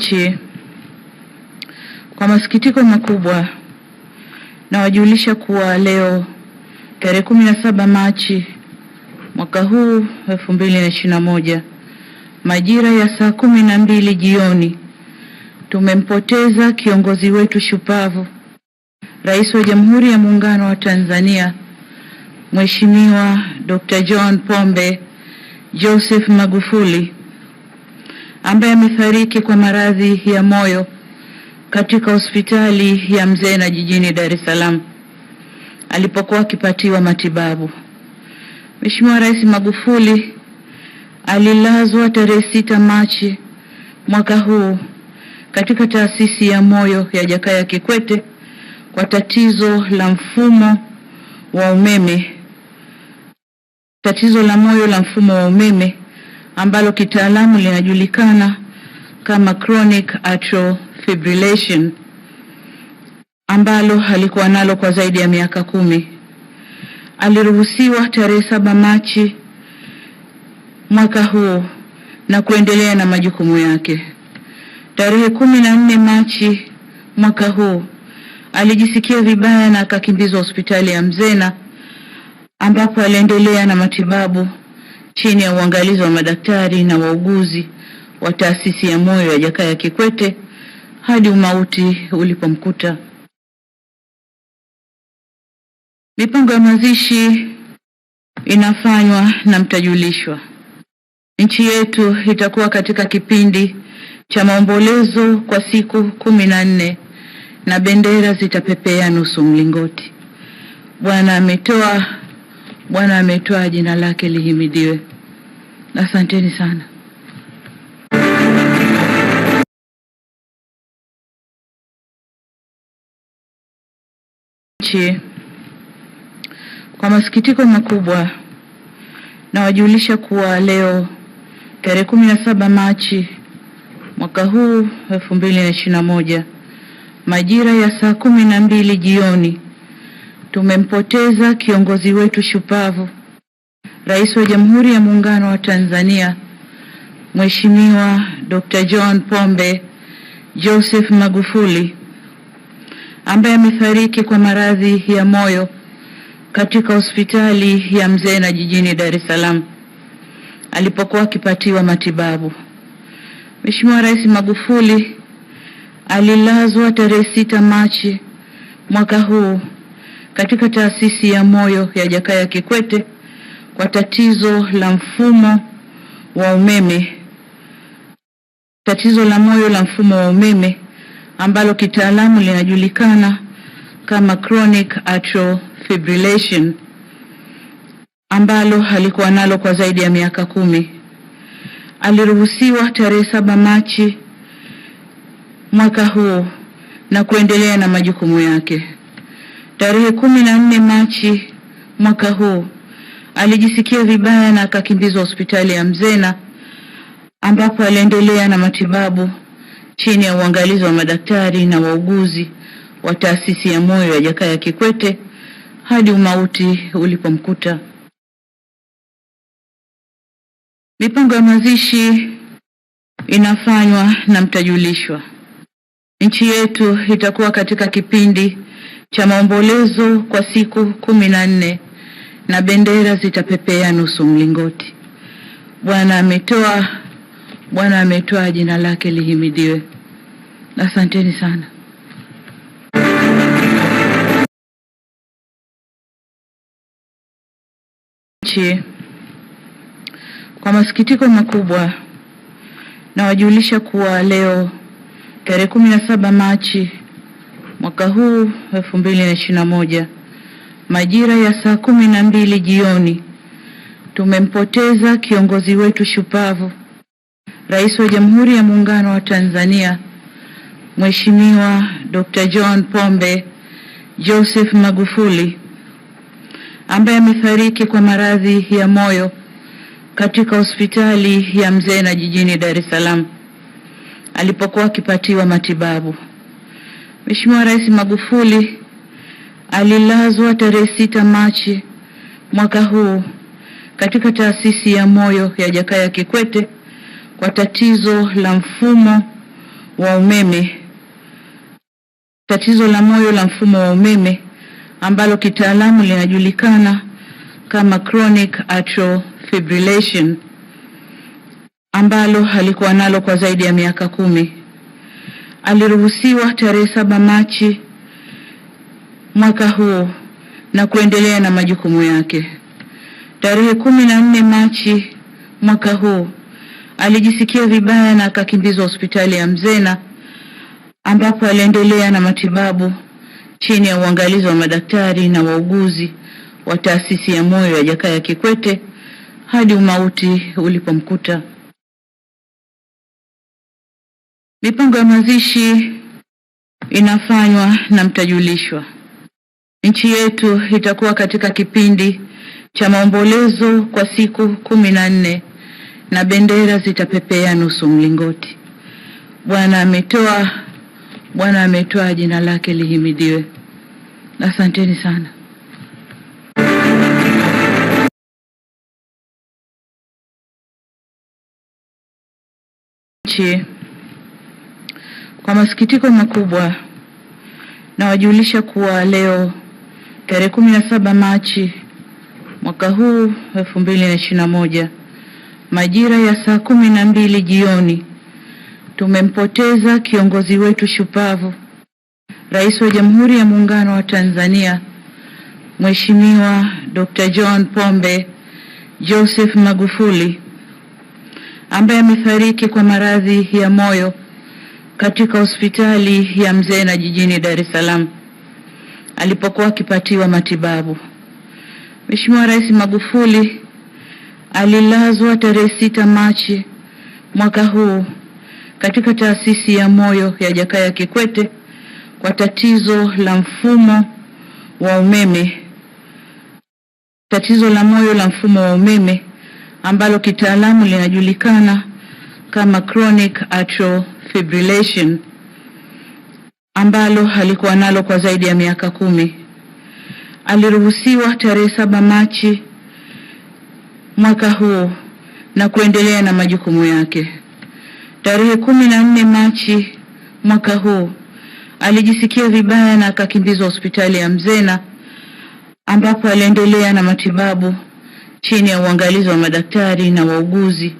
Nchi, kwa masikitiko makubwa nawajulisha kuwa leo tarehe 17 Machi mwaka huu 2021 majira ya saa 12 jioni tumempoteza kiongozi wetu shupavu, Rais wa Jamhuri ya Muungano wa Tanzania, Mheshimiwa Dr. John Pombe Joseph Magufuli, ambaye amefariki kwa maradhi ya moyo katika hospitali ya Mzena jijini Dar es Salaam alipokuwa akipatiwa matibabu. Mheshimiwa Rais Magufuli alilazwa tarehe 6 Machi mwaka huu katika taasisi ya moyo ya Jakaya Kikwete kwa tatizo la mfumo wa umeme, tatizo la moyo la mfumo wa umeme ambalo kitaalamu linajulikana kama chronic atrial fibrillation, ambalo alikuwa nalo kwa zaidi ya miaka 10. Aliruhusiwa tarehe 7 Machi mwaka huu na kuendelea na majukumu yake. Tarehe 14 Machi mwaka huu alijisikia vibaya na akakimbizwa hospitali ya Mzena ambapo aliendelea na matibabu chini ya uangalizi wa madaktari na wauguzi wa taasisi ya moyo ya Jakaya Kikwete hadi umauti ulipomkuta. Mipango ya mazishi inafanywa na mtajulishwa. Nchi yetu itakuwa katika kipindi cha maombolezo kwa siku 14 na bendera zitapepea nusu mlingoti. Bwana ametoa, Bwana ametoa, jina lake lihimidiwe. Asanteni sana. Nchi, kwa masikitiko makubwa nawajulisha kuwa leo tarehe 17 Machi mwaka huu 2021 majira ya saa 12 jioni tumempoteza kiongozi wetu shupavu, Rais wa Jamhuri ya Muungano wa Tanzania, Mheshimiwa Dr. John Pombe Joseph Magufuli, ambaye amefariki kwa maradhi ya moyo katika hospitali ya Mzena jijini Dar es Salaam alipokuwa akipatiwa matibabu. Mheshimiwa Rais Magufuli alilazwa tarehe 6 Machi mwaka huu katika taasisi ya moyo ya Jakaya Kikwete kwa tatizo la mfumo wa umeme, tatizo la moyo la mfumo wa umeme ambalo kitaalamu linajulikana kama chronic atrial fibrillation, ambalo alikuwa nalo kwa zaidi ya miaka 10. Aliruhusiwa tarehe 7 Machi mwaka huu na kuendelea na majukumu yake. Tarehe 14 Machi mwaka huu alijisikia vibaya na akakimbizwa hospitali ya Mzena ambapo aliendelea na matibabu chini ya uangalizi wa madaktari na wauguzi wa taasisi ya moyo ya Jakaya Kikwete hadi umauti ulipomkuta. Mipango ya mazishi inafanywa na mtajulishwa. Nchi yetu itakuwa katika kipindi cha maombolezo kwa siku 14 na bendera zitapepea nusu mlingoti. Bwana ametoa, Bwana ametoa, jina lake lihimidiwe. Asanteni sana. Nchi, kwa masikitiko makubwa nawajulisha kuwa leo tarehe 17 Machi mwaka huu 2021 majira ya saa 12 jioni tumempoteza kiongozi wetu shupavu, Rais wa Jamhuri ya Muungano wa Tanzania, Mheshimiwa Dr. John Pombe Joseph Magufuli, ambaye amefariki kwa maradhi ya moyo katika hospitali ya Mzena jijini Dar es Salaam alipokuwa akipatiwa matibabu. Mheshimiwa Rais Magufuli alilazwa tarehe 6 Machi mwaka huu katika taasisi ya moyo ya Jakaya Kikwete kwa tatizo la mfumo wa umeme, tatizo la moyo la mfumo wa umeme ambalo kitaalamu linajulikana kama chronic atrial fibrillation, ambalo alikuwa nalo kwa zaidi ya miaka 10. Aliruhusiwa tarehe 7 Machi mwaka huu na kuendelea na majukumu yake. Tarehe 14 Machi mwaka huu alijisikia vibaya na akakimbizwa hospitali ya Mzena ambapo aliendelea na matibabu chini ya uangalizi wa madaktari na wauguzi wa taasisi ya moyo ya Jakaya Kikwete hadi umauti ulipomkuta. Mipango ya mazishi inafanywa na mtajulishwa. Nchi yetu itakuwa katika kipindi cha maombolezo kwa siku 14 na bendera zitapepea nusu mlingoti. Bwana ametoa, Bwana ametoa, jina lake lihimidiwe. Asanteni sana. Nchi, kwa masikitiko makubwa nawajulisha kuwa leo tarehe 17 Machi mwaka huu 2021 majira ya saa 12 jioni tumempoteza kiongozi wetu shupavu, Rais wa Jamhuri ya Muungano wa Tanzania, Mheshimiwa Dr. John Pombe Joseph Magufuli, ambaye amefariki kwa maradhi ya moyo katika hospitali ya Mzena jijini Dar es Salaam alipokuwa akipatiwa matibabu. Mheshimiwa Rais Magufuli alilazwa tarehe 6 Machi mwaka huu katika taasisi ya moyo ya Jakaya Kikwete kwa tatizo la mfumo wa umeme, tatizo la moyo la mfumo wa umeme ambalo kitaalamu linajulikana kama chronic atrial fibrillation, ambalo alikuwa nalo kwa zaidi ya miaka 10. Aliruhusiwa tarehe 7 Machi mwaka huu na kuendelea na majukumu yake. Tarehe 14 Machi mwaka huu alijisikia vibaya na akakimbizwa hospitali ya Mzena ambapo aliendelea na matibabu chini ya uangalizi wa madaktari na wauguzi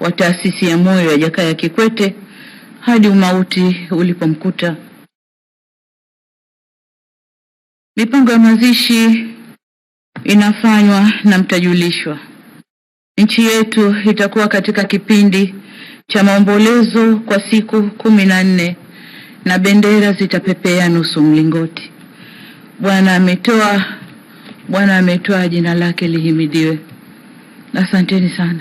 wa taasisi ya moyo ya Jakaya Kikwete hadi umauti ulipomkuta. Mipango ya mazishi inafanywa na mtajulishwa. Nchi yetu itakuwa katika kipindi cha maombolezo kwa siku 14 na bendera zitapepea nusu mlingoti. Bwana ametoa, Bwana ametoa, jina lake lihimidiwe. Asanteni sana.